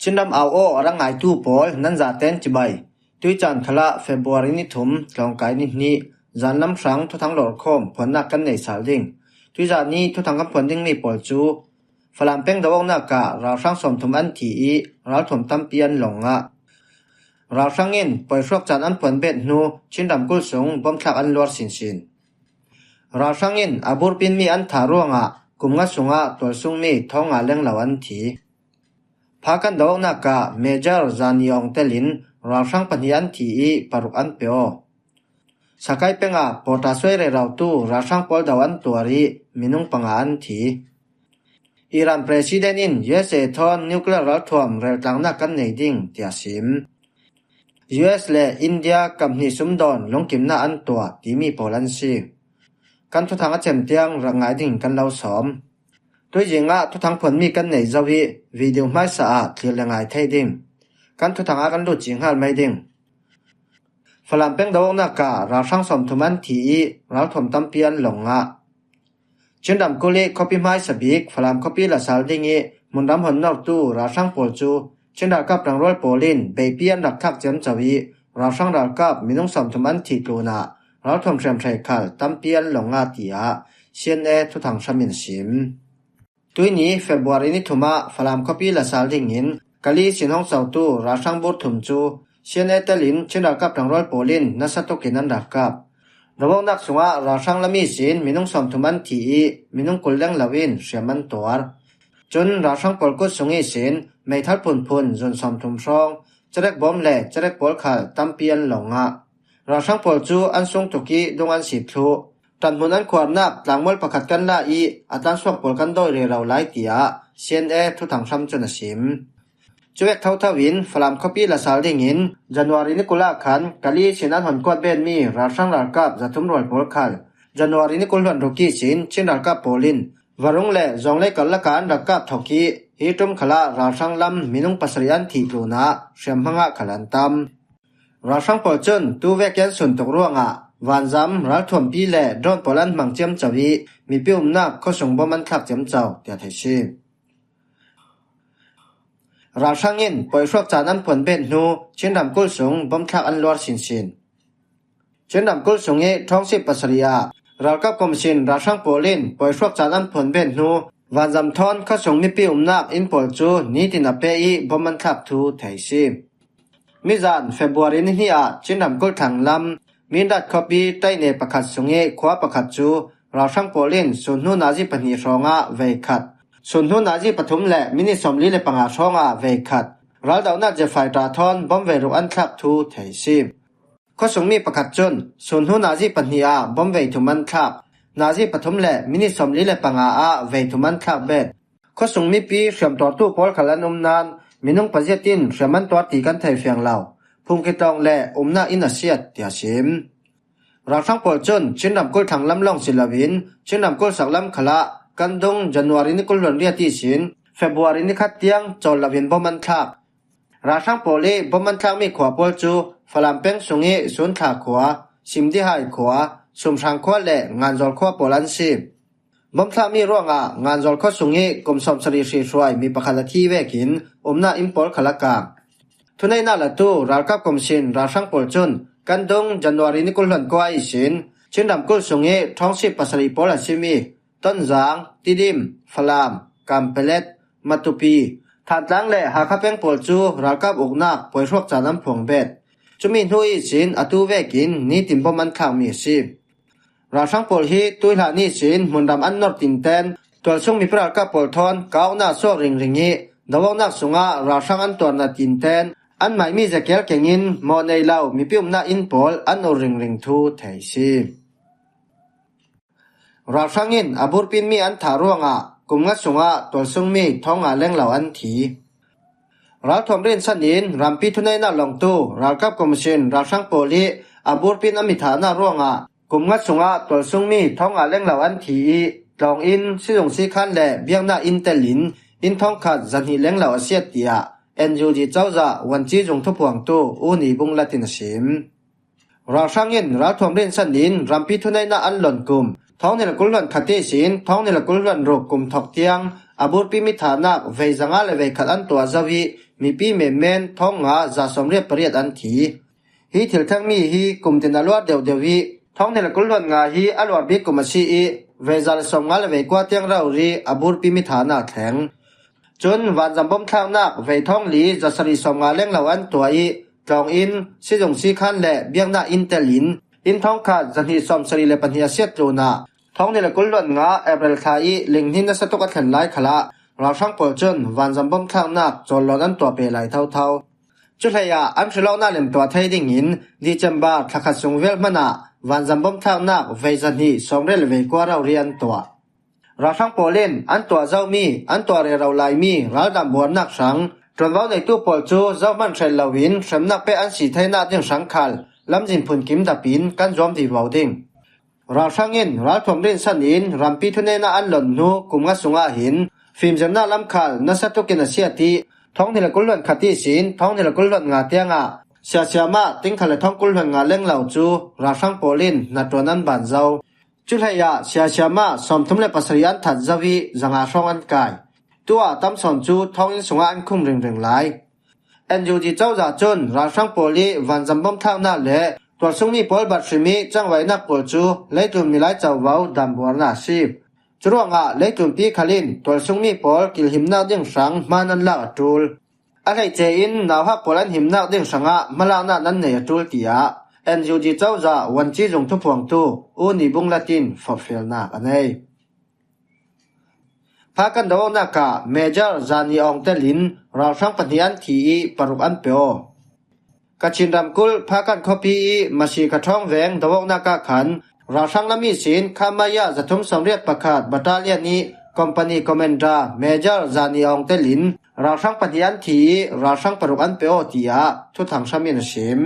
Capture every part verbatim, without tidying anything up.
Chinram au aw a ra ngaitu pawl nan zaten cibai. Tuicaan khalah February ni thum, tlawngkai ni hnih, zanlam hrang thuthang lawrkhawm phuannak kan nei sal ding. Tuizan ni thuthang kan phuan dingmi pawl cu Falam peng do awknak ah ralhrang sawmthum an thi ih ralthuam tampi an lawng ngah. Ralhrang in poihruak caan an phuan bet hnu Chin ramkulh sung bomthlak an luar sinsin. Ralhrang in a burpinmi an thah ruangah kum nga sungah tualsungmi thawng nga lenglo an thi. Pha kan do awknak ah Major Zani Awng telin ralhrang pahnih an thi ih paruk an pe aw. Sakai pengah pawṭasuai rero tu ralhrang pawl do an tuar ih minung panga an thi. Iran President in U S A thawn nuclear ralthuam reltlangnak kan nei ding, tiah sim. U S le India kaphnih sumdawn lungkimnak an tuah timi pawl an si. Kan thuthang a cem tiang rak ngai dingin kan lo sawm. Tuizing ah thuthang phuanmi kan nei zo ih video hmaisa ah thlir le ngai thei ding. Kan thuthang ah kan lut cinghal mai ding. Falam peng do awknak ah ralhrang sawmthum an thi ih ralthuam tampi an lawng ngah. Chin ramkulh ih khuapi hmaisa bik Falam khuapi la sal ding ih hmunram hon nortu ralhrang pawl cu Chin ralkap ṭangrual pawl in beipi an rak thlak ciamco ih ralhrang ralkap minung sawmthum an thih tlunah ralthuam hriamhrei khal tampi an lawng ngah, tiah C N A thuthang hram in a sim. Tuini February ni thum ah Falam khuapi la sal dingin Kali sin hong cotu ralhrang bur thum cu C N A telin Chin ralkap ṭangrual pawl in nasa tukin an rak kap. Do awknak sungah ralhrang lam ihsin minung sawmthum an thi ih minung kul lenglo in hriam an tuar. Cun ralhrang pawl kut sung ihsin meithal phunphun zun sawmthum hrawng, cerek bawm le cerek pawl khal tampi an lawng ngah. Ralhrang pawl cu an sung tuk ih dung an sip thluh. Ṭanhmun an khuarnak tlangmual pakhat kan la ih a tlansuak pawl kan dawi rero lai, tiah C N A thuthang hram cun a sim. Cuvek thotho in Falam khuapi la sal dingin January ni kul ah khan Kali sin an hon kuat betmi ralhrang ralkap zathum rual pawl khal January ni kul hluan ruk ihsin Chin ralkap pawl in Varung le Zawnglei karlak ah an rak kap thok ih hi ṭum khalah ralhrang lam minung pasarih an thih tlunah hriamhma ngah khal an tam. Ralhrang pawl cun tu vek ih an sun tuk ruangah vanzam, ralthuampi le drone pawl an hmang ciamco ih mipi umnak khuasung bom an thlak ciamco, tiah theih si. Ralhrang in poihruak caan an phuan bet hnu Chin ramkulh sung bomthlak an luar sinsin. Chin ramkulh sung ih ṭhawng sip pasarih ah ralkap komisin ralhrang pawl in poihruak caan an phuan bet hnu vanzam thawn khuasung mipi umnak inn pawl cu nitin a pe ih bom an thlak thu thei si. Mizan February ni hnih ah Chin ramkulh thlanglam Mindat khuapi taine pakhat sung ih khua pakhat cu ralhrang pawl in sun hnu nazi pahnih hrawngah vei khat, sun hnu nazi pathum le minit sawmli le panga hrawngah vei khat, raldohnak zia fighter thawn bom vei ruk an thlak thu thei si. Khuasungmi pakhat cun sun hnu nazi pahnih ah bom vei thum an thlak, nazi pathum le minit sawmli le panga ah vei thum an thlak bet. Khuasung mipi hriamtuartu pawl khal an um nain minung paziat in hriam an tuar ti kan thei fiang lo. Phungki tlawng le umnak inn a siat, tiah sim. Ralhrang pawl cun Chin ramkulh thlang lam lawng si loin Chin ramkulh sak lam khalah kan dung January ni kul hluan riat ihsin February ni khat tiang cawl loin bom an thlak. Ralhrang pawl ih bom an thlakmi khua pawl cu Falam peng sung ih Sunthla khua, Simdihai khua, Sumhrang khua le Nganzawl khua pawl an si. Bom thlakmi ruangah Nganzawl khua sung ih kum sawmsarih hrihruai mi pakhat a thi vekin umnak inn pawl khal a kang. Thuneihnak latu ralkap komisin ralhrang pawl cun kan dung January ni kul hluan kua ihsin Chin ramkulh sung ih ṭhawng sip pasarih pawl a simi Tonzang, Tidim, Falam, Kanpetlet, Matupi, Thantlang le Hakha peng pawl cu ralkap uknak poihruak caan an phuang bet. Cumi hnu ihsin atu vekin nitin bom an thlakmi a si. Ralhrang pawl hi tuihlan ihsin hmunram an nor tinten tualsung mipi ralkap pawl thawn kah awknak suak ringring ih do awknak sungah ralhrang an tuarnak tinten anmai mi zekel kengin mawh nei lo mipi umnak inn pawl an ur ringring thu thei si. Ralhrang in a burpinmi an thah ruangah kum nga sungah tualsungmi thawng nga lenglo an thi. Ralthuam rinsan in rampi thuneihnak lawngtu ralkap komisin ralhrang pawl ih a burpin a mi thahnak ruangah kum nga sungah tualsungmi thawng nga lenglo an thi ih tlawng inn, sizung sikhan le biaknak inn telin inn thawngkhat zahnih lenglo a siat, tiah N U G cozah Vuanci zung thuphuangtu U Ni Bung Lat in a sim. Ralhrang in ralthuam rinsan in rampi thuneihnak an lon kum thawng hnih le kul hluan khat ihsin thawng hnih le kul hluan ruk kum thawk tiang a burpi mi thahnak vei zanga le vei khat an tuah zo ih mipi menmen thawng nga za sawmriat pariat an thi. Hi thil thang mi hi kum tin a luar deuh deuh hi, thawng hnih le kul hluan nga hi a luar bik kum a si i, vei za le sawmnga le vei kua tiang rori a burpi mi thana thleng. Cun vanzam bom thlaknak vei thawng li za sarih sawmnga lenglo an tuah i, tlawng in, sizung sikhan le biaknak in tel in, inn thawng khat za hnih sawmsarih le pahnih a siat tlunah, thawng hnih le kul hluan nga April thla i linghnin nasa tuk a thlen lai khalah, ralhrang pawl cun vanzam bom thlaknak cawllawn an tuah peh lai thotho. Cuhleiah an hrilawknak lemtuah thei dingin December thlakhat sung vel hmanah vanzam bom thlaknak vei za hnih sawmriat le vei kua rori an tuah. Ralhrang pawl in an tuah zomi, an tuah rero laimi raldan buarnak hrang, ṭuanvo neitu pawl cu zohman hrelh loin hremnak pek an si theinak ding hrang khal lamzin phunkim dapin kan zuam vivo ding. Ralhrang in ralthuam rinsan in rampi thuneinak an lon hnu kum nga sungah hin fimzirnak lam khal nasa tukin a siat i, thawng hnih le kul hluan khat ihsin thawng hnih le kul hluan nga tiangah siasiamah tingkhat le thawng kul hluan nga lenglo cu ralhrang pawl in hnaṭuan an ban zo. Cuhleiah siasiamah sawmthum le pasarih an that zo i zanga hrawng an kai. Tuah tam sawn cu thawnginn sungah an khum ringring lai. N U G cozah cun ralhrang pawl i vanzam bom thlaknak le tualsungmi pawl bat hrim i cangvaihnak pawl cu leitlun milai covo danbuarnak a si. Curuangah leitlunpi khal in tualsungmi pawl kilhimnak ding hrang hmaan an lak a ṭul. A hleice in nauhak pawl an himnak ding hrangah hmalaknak nan nei a ṭul, tiah N U G cozah vuanci zung thuphuangtu U Ni Bung Lat in forhfialnak a nei. Phakan doawknak ah Major Zani Awng telin ralhrang pahnih an thi i paruk an pe aw. Kachin ramkulh Phakan khuapi i Masi Khathawng veng doawknak ah khan ralhrang lam ihsin Khamaya zathum sawmriat pakhat battalion i company commander Major Zani Awng telin ralhrang pahnih an thi i ralhrang paruk an pe aw, tiah Thuthang Hram in a sim.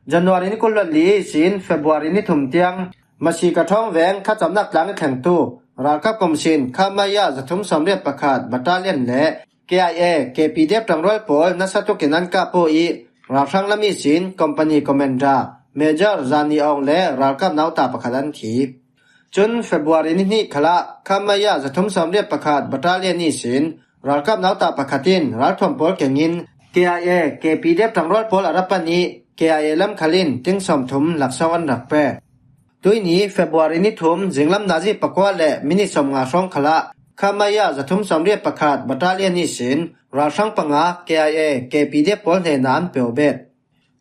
January ni kul hluan li ihsin February ni thum tiang Masi Khathawng veng thlacamnak tlang i thlengtu ralkap kum sin Khamaya zathum sawmriat pakhat battalion le K I A, K P D F ṭangrual pawl nasa tukin an kap aw i ralhrang lam ihsin company commander Major Zani Awng le ralkap nauta pakhat an thi. Cun February ni hnih khalah Khamaya zathum sawmriat pakhat battalion ihsin ralkap nauta pakhat in ralthuam pawl kengin K I A, K P D F ṭangrual pawl a ra pan i K I A lam khal in ting sawmthum laksawng an rak pek. Tuini February ni thum zinglam nazi pakua le minit sawmnga hrawng khalah Khamaya zathum sawmriat pakhat battalion ihsin ralhrang panga K I A, K P D F pawl hnenah an peuh bet.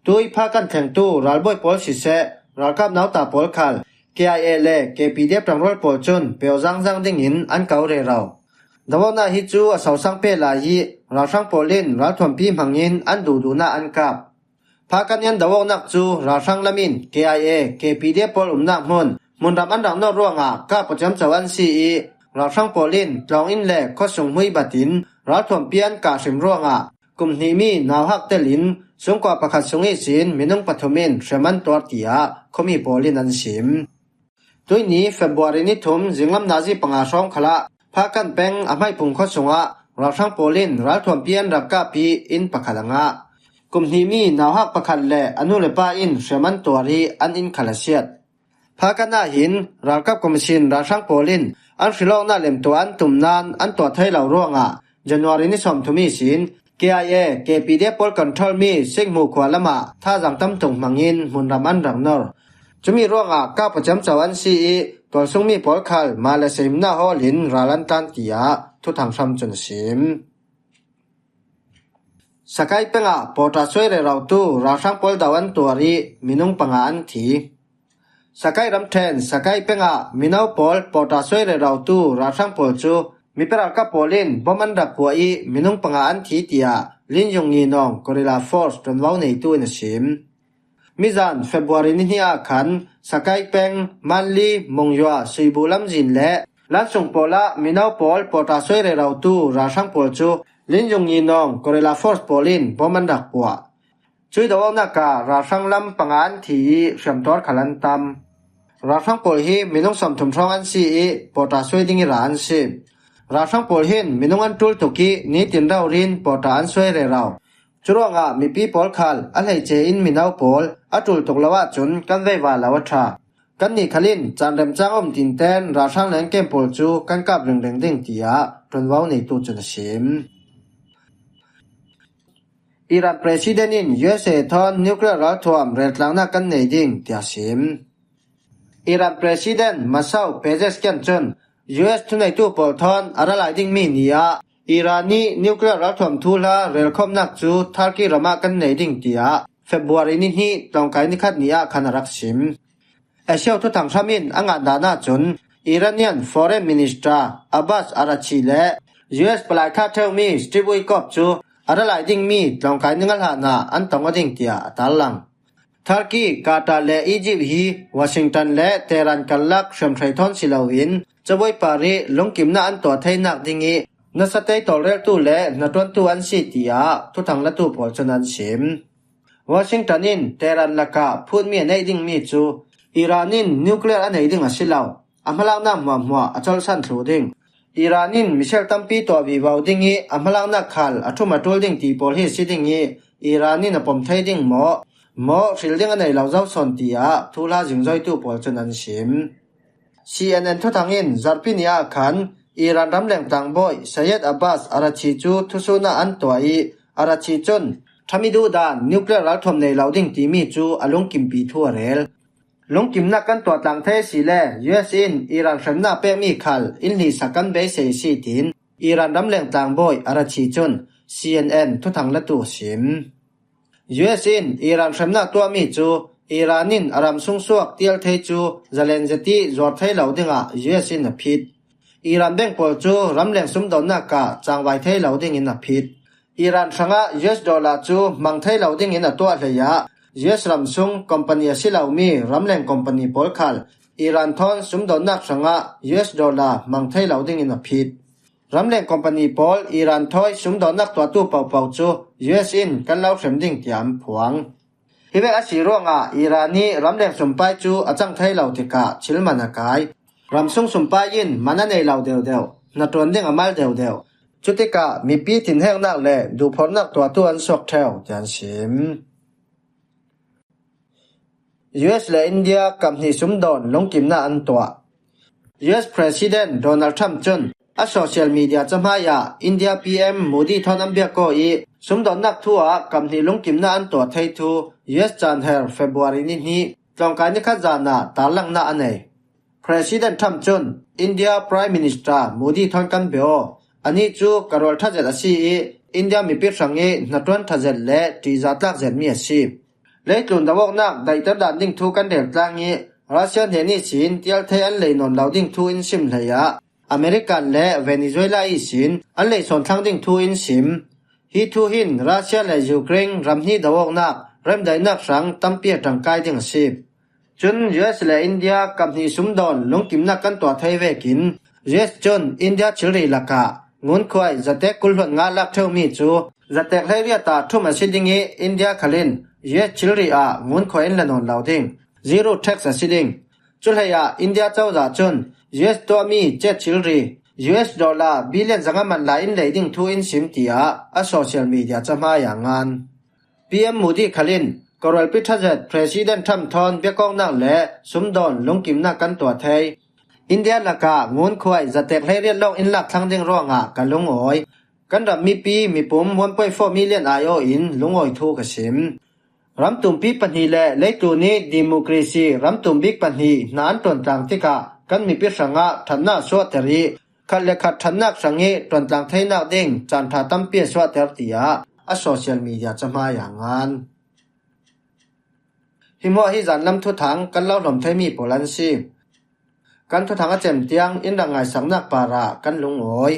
Tui Phakan thlengtu ralbawi pawl siseh, ralkap nauta pawl khal K I A le K P D F ṭangrual pawl cun peuh zangzang dingin an ko rero. Doawknak hi cu a sosang peh lai i ralhrang pawl in ralthuampi hmangin an duhduhnak an kap. Phakan i an doawknak cu ralhrang lam in K I A, K P D F pawl umnak hmun hmunram an rak nawr ruangah kap aw ciamco an si i ralhrang pawl in tlawng in le khuasung hmui bat in ralthuampi an kah hrim ruangah kum hnihmi nauhak telin sungkua pakhat sung ihsin minung pathum in hrem an tuar, tiah khuami pawl in an sim. Tuini February ni thum zinglam nazi panga hrawng khalah Phakan peng a hmaipung khua sungah ralhrang pawl in ralthuampi an rak kap i inn pakhat a ngah. Kum hnihmi nauhak pakhat le a nu le pa in hrem an tuar i an inn khal a siat. Phakan ah hin ralkap kum sin ralhrang pawl in an hrilawknak lemtuah an tum nain an tuah thei lo ruangah January ni sawmthum ihsin K I A, K P D F pawl control mi Sikmu khua lamah thazang tam tuk hmangin hmunram an rak nor. Cumi ruangah kap aw ciamco an si i tualsungmi pawl khal mah le sehimnak hawl in ral an tlan, tiah Thuthang Hram cun a sim. Sakai pengah pawṭa suai rerotu ralhrang pawl do an tuar i minung panga an thi. Sakai ramṭhen Sakai pengah mino pawl pawṭa suai rerotu ralhrang pawl cu mipi ralkap pawl in bom an rak puah i minung panga an thi, tiah Lin Yung Ngi Nong Guerrilla Force ṭuanvo neitu in a sim. Mizan February ni hnih ah khan Sakai peng, Manli, Mongyua, Suibu lamzin le Lansung pawl ah mino pawl pawṭa suai rerotu ralhrang pawl cu Lin Yung Ngi Nong Guerrilla Force pawl in bom an rak puah. Cui doawknak ah ralhrang lam panga an thi i hriamtuar khal an tam. Ralhrang pawl hi minung sawmthum hrawng an si i pawṭa suai ding i ra an si. Ralhrang pawl hin minung an ṭul tuk i nitin rori in pawṭa an suai rero. Curuangah mipi pawl khal a hleice in mino pawl a ṭul tuk lo ahcun kan vei va lo a ṭha. Kannih khal in caan remcang um tinten ralhrang lengkem pawl cu kan kap ringring ding, tiah ṭuanvo neitu cun a sim. Iran President in U S A thawn nuclear ralthuam reltlangna kan nei ding, tiah sim. Iran President Masoud Pezeshkian cun U S thuneitu pawl thawn a ra lai dingmi ni ah Iran ih nuclear ralthuam thuhla relkhawmnak cu Turkey ram ah kan nei ding, tiah February ni hnih tlawngkai ni khat ni ah khan a rak sim. Axios thuthang hram in a ngan dan ahcun Iranian Foreign Minister Abbas Araghchi le U S palai thah ṭheumi Steve Witkoff cu a ra lai dingmi tlawngkai ni nga hlan ah an tong aw ding, tiah a tarlang. Turkey, Qatar le Egypt hi Washington le Tehran karlak hriamhrei thawn si loin cabuai par ih lungkimnak an tuah theinak dingih nasa tei tawlreltu le hnaṭuantu an si, tiah thuthang latu pawl cun an sim. Washington in Tehran lakah phutmi a neih dingmi cu Iran in nuclear a nei ding a si lo, a hmalaknak hmuahhmuah a colhsan thluh ding, Iran in missile tampi tuah vivo dingih a hmalaknak khal a ṭhum a ṭul ding ti pawl hi a si dingih Iran in a pom thei ding maw, maw hril ding a nei lo zo sawn, tiah thuhla zingzoitu pawl cun an sim. C N N thuthang in zarhpi ni ah khan Iran ramleng tlangbawi Sayed Abbas Araghchi cu thusun ah an tuah ih Araghchi cun ṭhami duhdan nuclear ralthuam nei lo ding timi cu a lungkimpi thu a rel. Lungkimnak kan tuah tlang thei asile U S in Iran hremnak pekmi khal in hlihsak kan beisei a si, tiin Iran ramleng tlangbawi Araghchi cun C N N thuthang latu a sim. U S in Iran hremnak tuahmi cu Iran in a ram sungsuak tial thei cu zalen zetin zuar thei lo dingah U S in a phit. Iran bank pawl cu ramleng sumdawnnak ah cangvai thei lo dingin a phit. Iran hrangah U S dollar cu hmang thei lo dingin a tuah hleiah U S ram sung company a si lomi ramleng company pawl khal Iran thawn sumdawnnak hrangah U S dollar hmang thei lo dingin a phit. Ramleng company pawl Iran thawi sumdawnnak tuahtu pohpoh cu U S in kan lo hrem ding tiah an phuang. Hi vek a si ruangah Iran ih ramleng sumpai cu a cang thei lo tikah thil man a kai. Ramsung sumpai in man a nei lo deuhdeuh, hnaṭuan ding a mal deuhdeuh. Cutikah mipi thinhengnak le duhphornak tuahtu an suak ṭheu, tiah an sim. U S le India kaphnih sumdawn lungkimnak an tuah. U S President Donald Trump cun a social media cahmai ah India P M Modi thawn an biak aw ih sumdawnnak thu ah kaphnih lungkimnak an tuah thei thu U S caan her February ni hnih tlawngkai ni khat zan ah tarlangnak a nei. President Trump cun India Prime Minister Modi thawn kan bia aw. Anih cu ka rual ṭha zet a si ih India mipi hrangih hnaṭuan ṭha zet le ṭihza tlak zetmi a si. Leitlun do awknak daihter dan ding thu kan rel tlang ih Russia hnen ihsin tial thei an lei nawn lo ding thu in sim hleiah American le Venezuela ihsin an lei sawn thlang ding thu in sim. Hi thu hin Russia le Ukraine ram hnih do awknak remdaihnak hrang tampi a ṭangkai ding a si. Cun U S le India kaphnih sumdawn lungkimnak kan tuah thei vekin U S cun India thilri lakah ngunkhuai zatek kul hluan nga lak ṭheumi cu zatek hleiriat ah ṭhum a si ding ih India khal in U S thilri ah ngunkhuai in la nawn lo ding, zero tax a si ding. Cuhleiah India cozah cun U S tuahmi cet thilri U S dollar billion zanga man lai in lei ding thu in sim, tiah a social media cahmai ah ngan. P M Modi khal in ka rualpi ṭha zet President Trump thawn biakawknak le sumdawn lungkimnak kan tuah thei. India lakah ngunkhuai zatek hleiriat lawng in lak thlang ding ruangah ka lungawi. Kan ram mipi mipum one point four million aiawh in lungawi thu ka sim. Ram tumpi pahnih le leitlun ih democracy ram tum bik pahnih hna an ṭuantlang tikah kan mipi hrangah ṭhatnak suahter ih khat le khat ṭhatnak hrangih ṭuantlang theinak ding caan ṭha tampi a suahter, tiah a social media cahmai ah ngan. Hi hmuah hi zanlam thuthang kan lo hlawm theimi pawl an si. Kan thuthang a cem tiang in rak ngaisaknak parah kan lungawi.